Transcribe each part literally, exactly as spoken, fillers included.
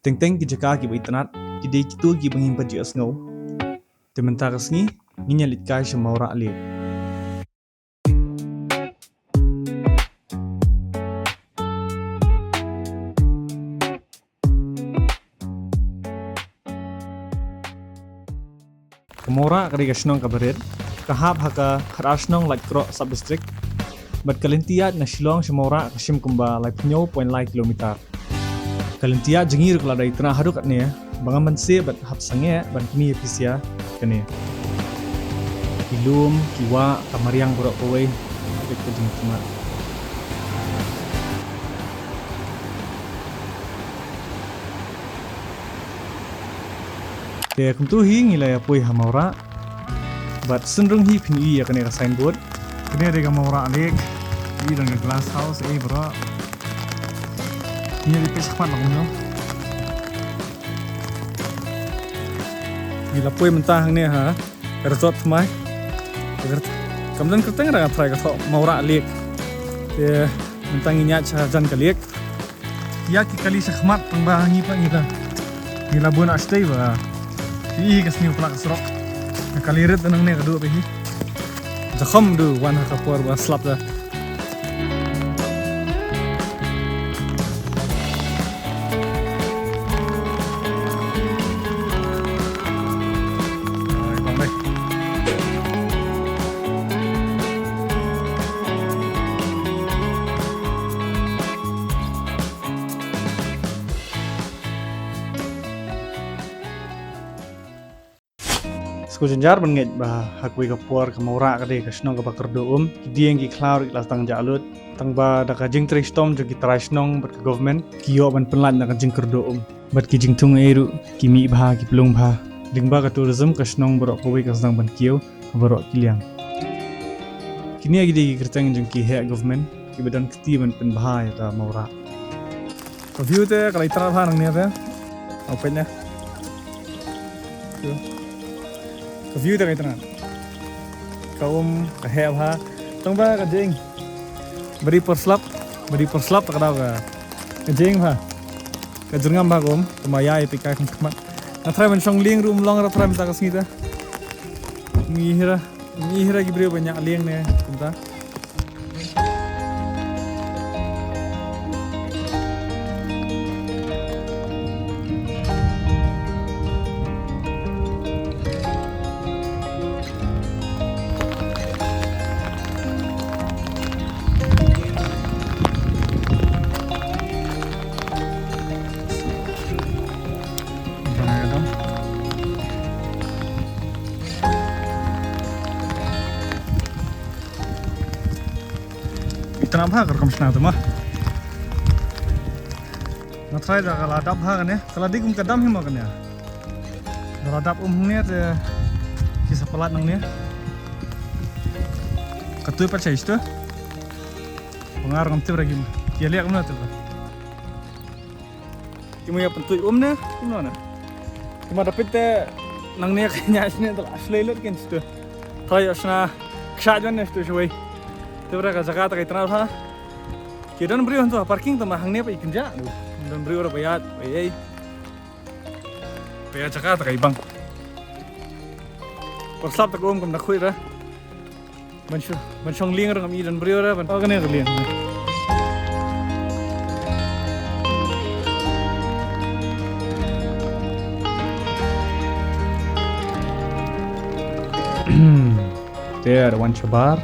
Teng teng ki jaka kiba itynnad ki dei kito kiba ngim pat ju ïohsngew. Te mynta ka sngi ngin ïa leit kai sha Mawrah Lake. Ka Mawrah ka dei ka shnong kaba rit, ka hap ha ka khatar shnong Laitkroh Sub District. Bad ka lynti ïaid na Shillong sha Mawrah ka shim kumba laiphew point lai kilometer. Ka lynti ïaid jong ngi ruh ka la dei itynnad haduh katne, ba ngam banse bad hap sangeh ban kynmaw ïa phi sha kane. Ki lum, ki wah, ka mariang baroh kawei. Ka jingkhmat. Te kumtu hi ngi la ïa poi ha Mawrah. Bad synrung hi phin ïohi ïa kane ka signboard. Kane dei ka Mawrah Lake. Ïohi don ka glass house ei baroh. Ngi ïa peit shakhmat la kumno. Ngi la poi mynta hangne ha ka resort thymmai. Kam don kyrteng, nga tharai ka thoh Mawrah Lake. Te mynta ngin ïaid sha jan ka lake. Ïa ki kali shakhmat tang ba ngi pat ngi la, ngi la bun ashtei ba. Ïohi ka sniew pla ka surok. Ka kali rit nangne ka duh ba hi. Jakhom duh wan ha ka por ba slap da. Sngewbha jynjar ban ngeit ba ha kawei ka por ka Mawrah ka dei ka shnong kaba kyrduh um, ki dieng ki khlaw ki la tang jah lut, tang ba da ka jingtrei shitom jong ki trai shnong bad ka government ki ïoh ban pynlait na ka jingkyrduh um. Bad ki jingthung ei ruh ki mih bha ki plung bha. Lyngba ka tourism ka shnong baroh kawei ka sdang ban kiew ha baroh ki liang. Kine ki dei ki kyrteng jong ki heh government kiba don kti ban pynbha ïa ka Mawrah. Ka view te ka la itynnad bha nangne te. Au peit ne. Ka view te ka itynnad. Ka um ka heh bha. Tang ba ka jing. Ba dei por slap, ba dei por slap ta ka daw ka jing bha. Ka jyrngam bha ka um, kumba ïa ïa peit kai kham khmat. Nga tharai ban shong lieng ruh ym long ra tharai mynta ka sngi te. Ngi hira, ngi hira ki briew ban ïa lieng ne kumta. Itynnad bha ka rukom shna te ma. Nga tharai da ka la dap bha kane, ka la dei kum ka dam hi ma kane. Da la dap um hangne te ki sa palat nangne. Ka tui pat shai shto. Ba nga ruh ngam tip ra kim. Ki ïa leh kumno te ba. Ki ma ïa pyntui um ne kumno ne. Ki ma da peit te nangne ka ïa shne da la shlei lut kin shto. Tharai ïa shna kshaid wan ne shto shawei. Te ba ka jaka ta ka itynnad bha. Ki don briew hangto ha parking tang ba hangne pat i kynjah. Don briew ra ba ïaid, ba ïaid. Ba ïaid jaka ta ka i bang. Por slap ta ka um kam da khuid ra. Ban shong, ban shong lieng ra ngam i don briew ra ban. Oh, kane ka lieng. Te da wan shabar.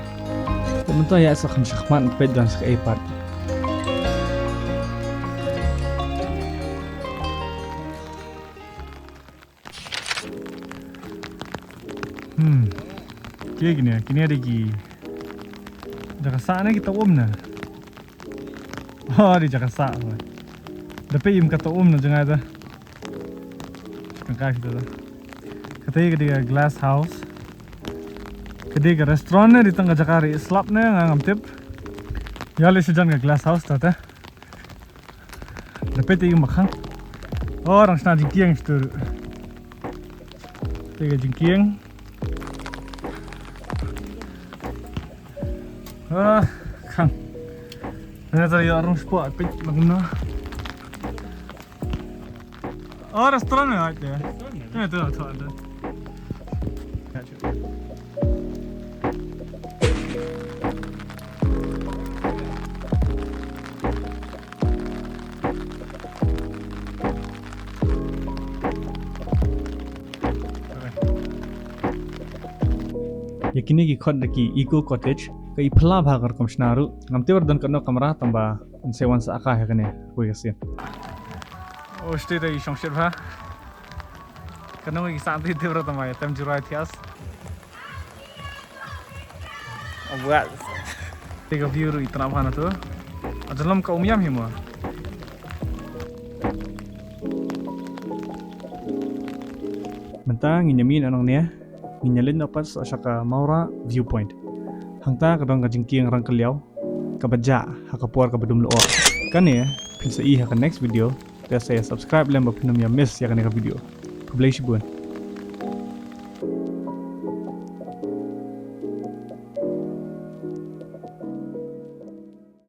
Te mynta ïa sa kham shakhmat peit don sa ka ei pat. Hmm. Kine, kine, kine dei ki. Jaka sah ne ki ta um na. Oh, dei jaka sah. Da peit im ka ta um na jngai da. Ka kai kita da. Kata ka dei ka glass house. Ka dei ka restaurant ne, dei tang ka jaka ri slap ne, nga ngam tip. Ïa le shu jan ka glass house ta te. Da peit te ïa makhang. Oh, dang shna jingkieng shtu. Te ka jingkieng. Ah, khang. Nga ta ïa rung spot peit lang na. Oh, restaurant ne, ate. Restaurant ne. Ate, ate, ate. Ïa kine ki khot da ki eco cottage, ka i phylla bha ka rukom shna ruh. Ngam tip ba don katno kamra tang ba yn sa wan sa aka ha kane kawei ka sien. Oh, sdei da i shong shit bha. Katno ki sangti tip ruh tang ba ïa tem juroi thias. Abuat. Te ka view ruh i tnat bha na tu. Ajalom ka um ïam hi mo. Mynta ngin ïa mih noh nangne, ngin ïa leit noh pat sha ka Mawra viewpoint. Hangta ka don ka jingkieng rangkylliaw kaba jah ha ka por kaba dum lyoh. Kane phin sa i ha ka next video. Te sa ïa subscribe lem ba phin ym ïa miss ïa kane ka video. Khublei shibun.